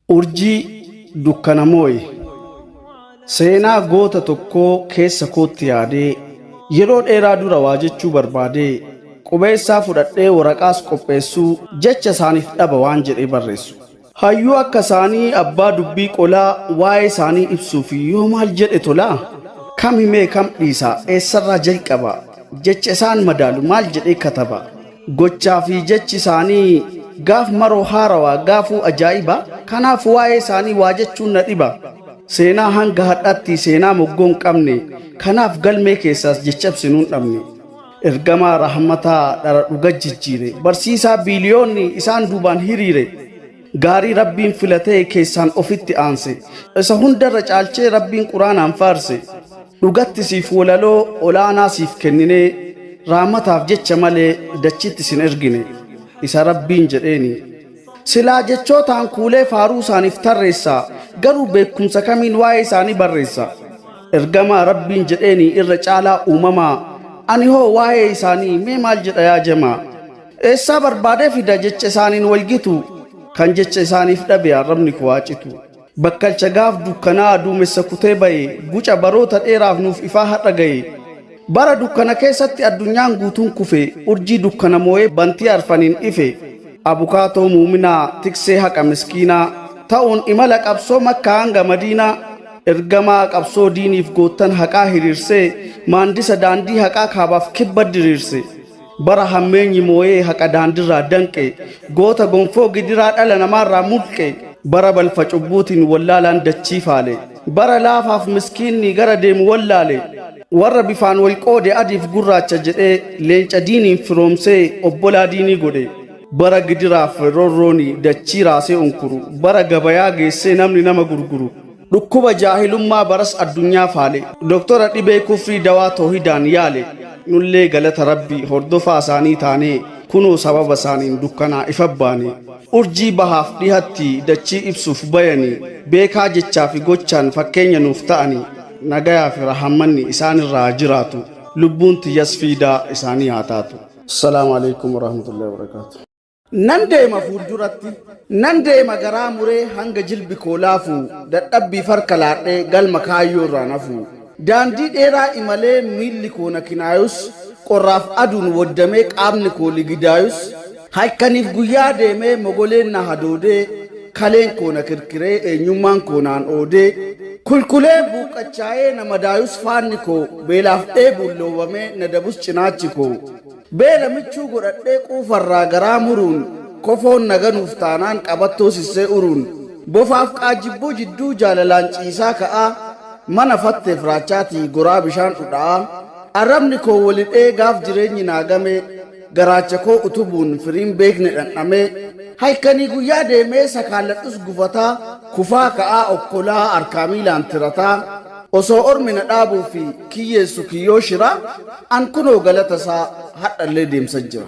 Urjii dukkana mooye. Seenaa goota tokkoo keessa kootti yaadee yeroo dheeraa dura waa jechuu barbaadee qubeessaa fudhadhee waraqaas qopheessuu jecha isaaniif dhaba waan jedhee barreessu. Hayyuu akka isaanii abbaa dubbii qolaa waa'ee isaanii ibsuuf yoo maal jedhe tolaa? Kam himee kam dhiisa eessarraa jalqaba jecha isaan madaalu maal jedhee kataba? Gochaa fi jechi isaanii gaaf maroo haarawaa gaafuu ajaa'iba kanaaf waa'ee isaanii waa jechuun na dhiba. Seenaa hanga hadhaatti seenaa moggoo hin qabne kanaaf galmee keessaas jecha ibsinuu hin dhabne. Ergamaa rahmataa dhara dhuga jijjiire barsiisaa biiliyoonni isaan duubaan hiriire. Gaarii Rabbiin filatee keessaan ofitti aanse isa hundarra caalchee Rabbiin quraanaan faarse. Dhugatti siif walaloo olaanaa siif kenninee raamataaf jecha malee dachitti sin ergine isa Rabbiin jedheeni. Silaa jechootaan kuulee faaruu isaaniif tarreessa garuu beekumsa kamiin waa'ee isaanii barreessa. Ergamaa Rabbiin jedheeni irra caalaa uumamaa ani hoo waa'ee isaanii mee maal jedha yaa jamaa. Eessaa barbaadee fida jecha isaaniin walgitu kan jecha isaaniif dhabe arrabni koo haa citu. Bakkalcha gaaf dukkanaa duumessa kutee ba'e guca baroota dheeraaf nuuf ifaa har'a ga'e. Bara dukkana keessatti addunyaan guutuun kufe urjii dukkana moo'ee bantii arfaniin ife. Abukaatoo muuminaa tiksee haqa miskiinaa ta'uun imala qabsoo makkaa hanga madiinaa ergamaa qabsoo diiniif goottan haqaa hiriirsee maandisa daandii haqaa kaabaaf kibba diriirse. Bara hammeenyi moo'ee haqa daandirraa danqe, goota gonfoo gidiraa dhala namaarraa mulqe, bara balfa cubbuutiin wallaalaan dachii faale, bara laafaaf miskiinni gara deemu wallaale, warra bifaan wal qoode adiif gurraacha jedhee leenca diiniin firoomsee obbolaa diinii godhe, bara gidiraaf roorrooni dachii raasee unkuru, bara gabayaa geessee namni nama gurguru, Dhukkuba jaahilummaa baras addunyaa faale. Doktora dhibee kufrii dawaa toohidaan yaale. Nullee galata Rabbii hordofaa isaanii taanee kunoo sababa isaaniin dukkanaa ifa baane. Urjii bahaaf dhihatti dachii ibsuuf bayani beekaa jechaa fi gochaan fakkeenya nuuf ta'ani nagayaa fi rahammanni isaanirraa haa jiraatu. Lubbuun tiyyas fiidaa isaanii haa taatu. Assalaamu alaikum warahmatullahi wabarakaatuh. Nan deema fuulduratti, nan deema garaa muree hanga jilbi koo laafu, dadhabbiif harka laadhee galma kaayyoo irraan hafu. Daandii dheeraa imalee miilli koo na kinaayus, qorraaf aduun waddamee qaamni koo ligidaayus, halkaniif guyyaa deemee mogoleen na hadoodee, kaleen koo na kirkiree eenyummaan koo naan oodee, kulkulee buuqqachaa'ee na madaayus faanni koo, beelaaf dheebuun loowwamee na dabus cinaachi koo. Beela michuu godhadhee quufarraa garaa muruun kofoon na ganuuf taanaan qabattoo sissee uruun bofaaf qaajibboo jidduu jaalalaan ciisaa ka'aa mana fatteef raachaatii goraa bishaan dhudha'aa arrabni koo walidhee gaaf jireenyi naa gamee garaacha koo utubuun firiin beekne dhandhamee halkanii guyyaa deemee sakaalladhus gufataa kufaa ka'aa okkolaa harkaa miilaan tirataa osoo ormi na dhaabuu fi kiyyeessu kiyyoo shiraa an kunoo galata isaa hadhallee deemsa jira.